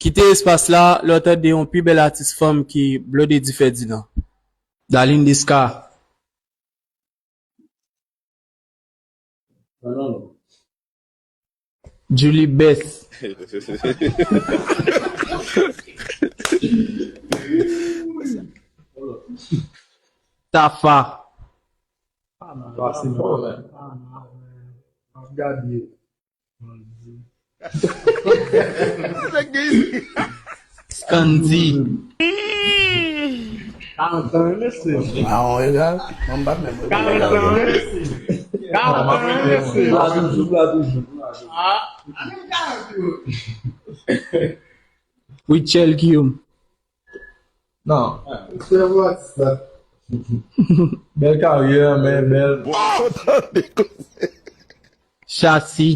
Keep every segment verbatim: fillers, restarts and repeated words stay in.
Kite espas la, lè w tande yon pi bèl atis fanm ki Blondedy Ferdinand. Darline Desca. Julie Beth. Tafa. Sa se bon, men. M ap gade. Scandy. Karant an, mesye. A, on egal. Mwen m bat menm. Karant an, mesye. Karant an, mesye. La toujou, la toujou. A, a menm karant yo. Rachel Guillaume. Non. Se yon bon atis la. Bèl karyè, men bèl. Chassi.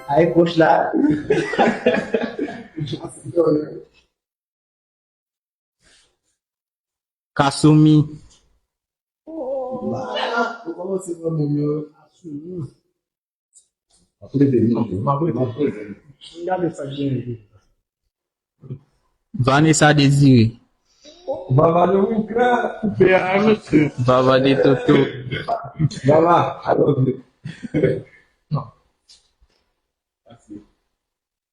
Ay, kòch la. Kasumi. Ou kòmanse pran menm yo. M ap rete, m ap rete. M ap rete. Gade sa k genyen. Vanessa Désiré. Vava de Wika. Koupe a, mesye. Vava de Toto. Vava, I love you. Non.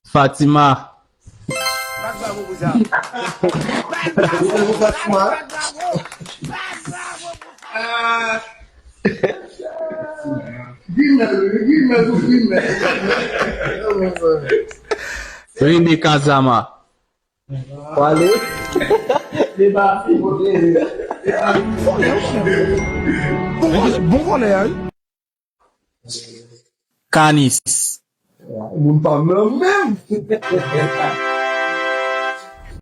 Fatima. Bat bravo pou sa. Bat bravo pou Fatima. Bat bravo. Ah. Grimèl, wi, grimèl pou grimèl. Rene Kazama. Wale. Deba fini. Bon, bon vòlè a, wi. Kanis. Moun pa m nan menm.